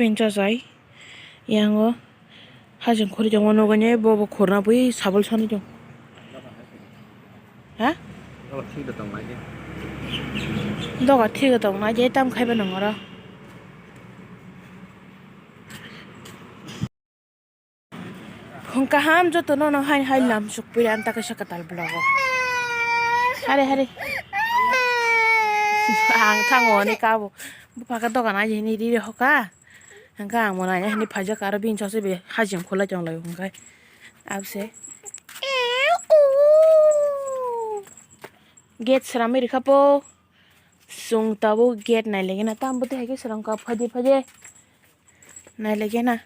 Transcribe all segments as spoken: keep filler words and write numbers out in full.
Pinchasai yango hajing khuri tongo nogani bobo khorna bui sabul sani tong. Ha? Doga thik da tong nai de. Doga thik da tong nai de tam khaiba nang oro. Hwnkha ham joto no no hai hai lam suk pira anta kaisa kwtal vlog o. Hari hari. Ang thango ni kabo. Bupha khe dogan aji hini riri hoka. Hwnkha ang mona ya hini phaijak aro bini sasu be hajim khulai tong lai hwnkha. Abse. Gate sramwi rikha po. Chwng tabuk gate nai lagi na tam bwtwi hai khe srang kha phaidi phaidi. Nai lagi na.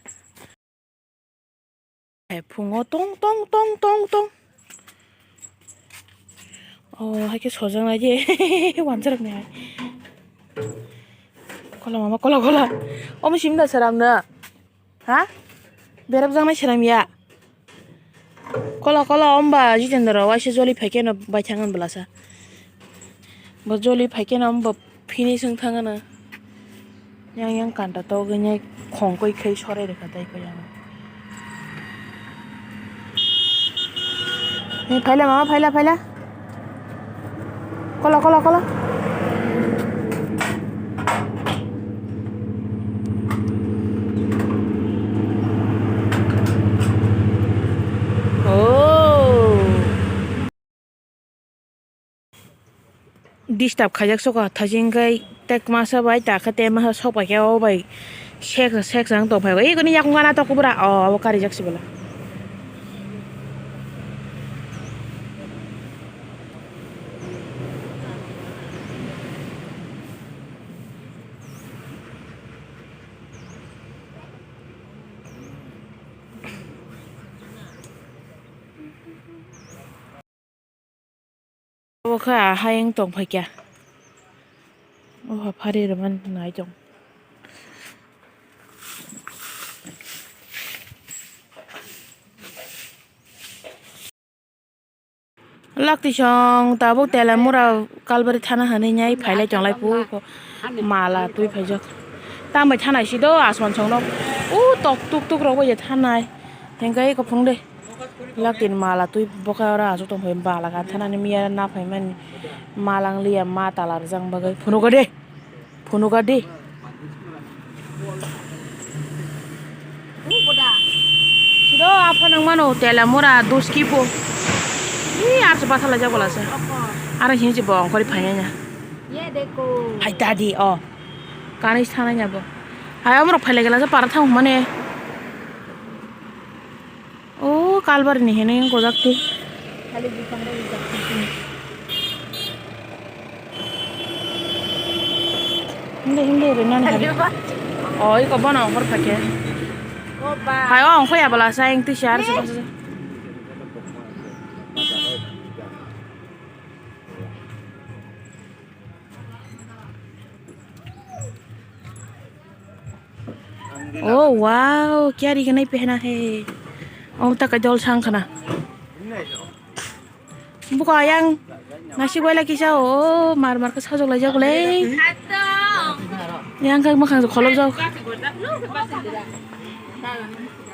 Hai phungo tong tong tong tong tong. Oh, hai khe sojak nai je. Wansa rok ni hai. Kola mama, kola, kola. Omo sim da sram na. Ha? Berap jang nai sram ya. Kola, kola, omba Jitendra waisa joli phai khe no bai thang an bwlasa. Bo joli phai khe no omba phini swng thang ano. Yang yang kanta togwi nai khongkoi khai sorai rwkha tei koi ano. Ni phaila mama, phaila, phaila. Kola, kola, kola. Oh. Disturb khaijak soko thaising khai tek masa bai ta khe te masa sok pai khe o bai sek sek sang tong phai bai koni yakung gana tok bura o abo karijak sibala. Obo khe ahai wng tong phai kha. O ha phari rwmani nai tong. Laktisong tabuk Telamura Kalbari thana hinwi nai phailai tonglai pu mala twi phaijak. Tambai thanai si do asman songno. U tok tuk tuk rok bai thanai. Hengkai kophung de. Laktin mala twi bokhai oro achuk tong phai bala kha thanani miya na phaimani malang liya ma tala rwjak bagwi phunugo de phunugo de. Sido apha nang mano Telamura duski po. Ni arsa bathala jak bolasa. Ara hinsi bo ongkhori phainai na. Hai dadi o. Kanai sanai na bo. Hai amrok phailai gela para thang mane. O Kalbari ni hinwi wng gojak twi. Hindi hindi rinani hari. O iko bono ongkhor phakhe. Hai o ongkhor ya bala sa eng twi share se. Oh wow, kyari kanai pehna hai. Om ta kajol sang khana. Buka yang nasi gua lagi sa oh mar mar ka sajok lai jak le. Yang kak makhang kholo jak.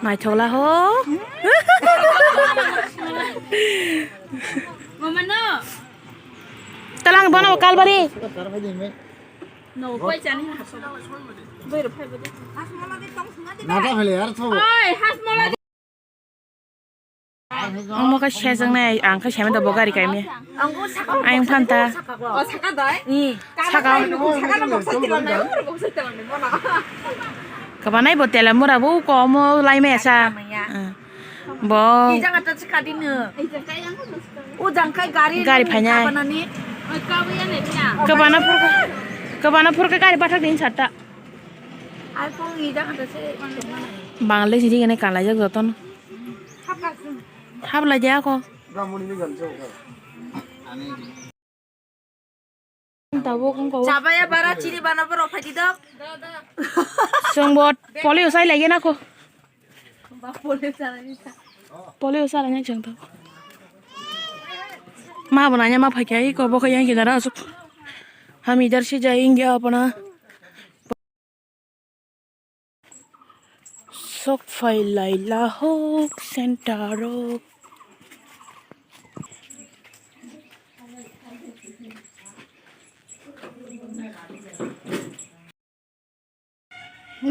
Nai thok la ho. Mama no. Talang bono Kalbari. No, koi chani. Boiro phai bode. Nata hale yar tho. Oi, hasmola. Omo ka sejang nai ang ka seme da bo gari kaimi. Ang phanta. O saka dai. Saka. Saka no boksa tilang nai, boksa tilang nai bono. Kabanai bo Telamura bo komo lai me sa. Bo. Ijang ata chika dino. Ujang kai gari. Gari phainai. Kabanani. Kabana phurka. Kabana phurka gari pathak din satta. Ai kong ijang ata se. Bangle sini kene kalai jak joton. Hap lai dia ko. Tabuk wngkha o. Chabaya bara chini bana borok phaidi dok. Chwng bo polio sai lai gena ko. Ba polio chalai ni sa. Polio chalai ni chwng tabuk. Ma bo nanya ma phaikha iko bo khe yang khe dara asuk. Hum idhar se jayenge apna. Tok phai lai la hok center o.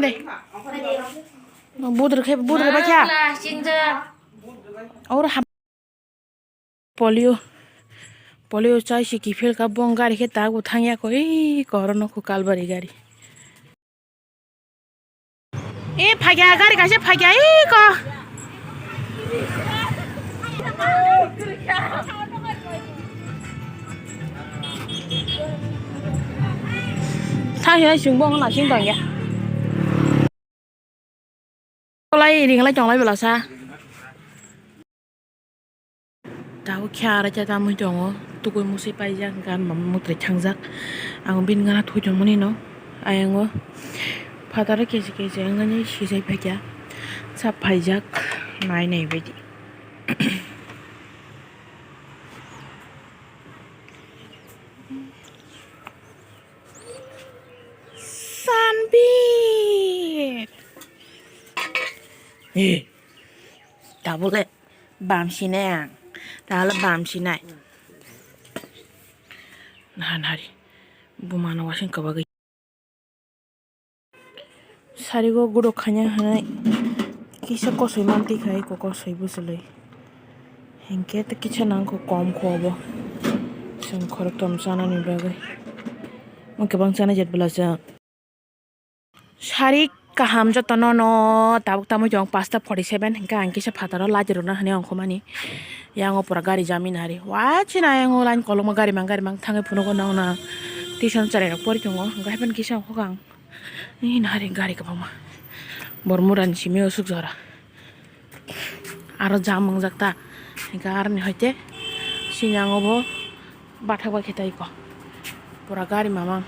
Dei. Budre khe, budre ba kya? Aur ham. Polio. Polio chai si kiphil ka bong gari khe tago thangya ko, ei korono ko kalbari gari. E phagya gari kaisa phagya, ei ko. Thang ya sing bong na sing tong ya. Kolai ring lai tong lai bela sa. Tabuk khe aro khe tamui tongo, tukui musui paijak, gan mama mwtai thangjak. Ang bini gana thui tongmani no, ayang o phataro kesi kesi wngani sijai phaikha, sa phaijak nai nai baidi. Sanbir. Tabuk le bam sinai ang. Tabuk le bam sinai. Nahan hari. Buma no wasing kabagwi. Sarigo gudok khaina hinwi kisa kosoi manti khai ko kosoi bwswlwi. Hinkhe tei kisa nangkho kom kho obo. Chwng khorokthom chanani bagwi. Mui kwbang chana jet bwla chwng. Sari kaham jotono no tabuk tamui tong pasta forty seven hinkhe ang kisa phataro laji rwna hinwi ongkhormani. Yang o pura gari jami nari. Wachina yang o line kolokma gari mang gari mang thangwi phunugo nong nang. Tuition cherai rok pori tongo. Hinkhe hapheno kisa ongkhorkha ang. Ee, nahari gari kwbangma. Bor murani simi o suk jora. Aro jam wngjak ta. Hinkhe aroni hoite sini ang obo bathak bai khe tai ko. Pura gari mamang.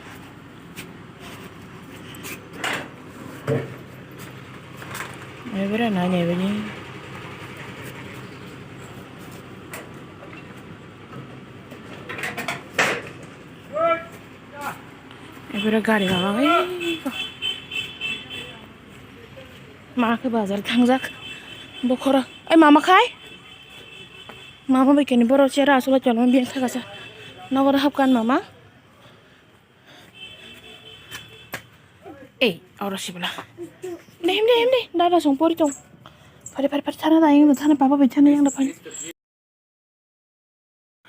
Ebere nai nai bini. Ebere gari mamang, ei ko. Ma khe bazar thangjak. Bokhora. Ei mama khai? Mama bai keni borok chair o aswk lai tongma biyang thakasa. Nokora hapkan mama. Ei, oro sibla. Dehim, dehim, deh. Dada song pori tong. Phari, phari, phari, thana da, yang da, thana, papa bai thana, yang da, phari.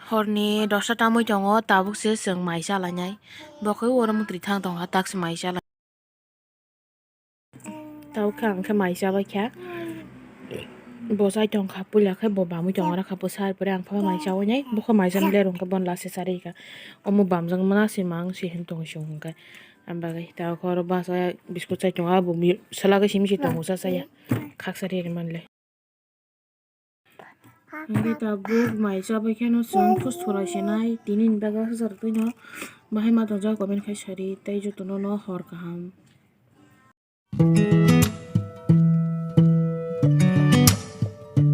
Horni dosta tamui tongo, tabuk se chwng mai chalainai. Bo khe oro mwtwi thang tongkha, tak se mai chalai. Tabuk khe ang khe mai chabai kha. Bo chai tongkha, puila khe bo bamwi tongma rwkha, bwsa, ar pore ang pha mai chaui nai. Bo khe mai chana lerong khe bon last se charwi kha. Omo bamjak mana se mang se hin tong sung hwnkhe. Ang bagwi tabuk oro bwsa biscuit chai tongo, abo mi-, sala khe simi se tongo, cha chaya. Khaksa riri manle. Hingke tabuk mai chabai kheno chwng thus thorai se nai, tini ni bagwi aswk chwrwk twi no bahai ma tongjak comment khai sari tei jotono no hor kaham.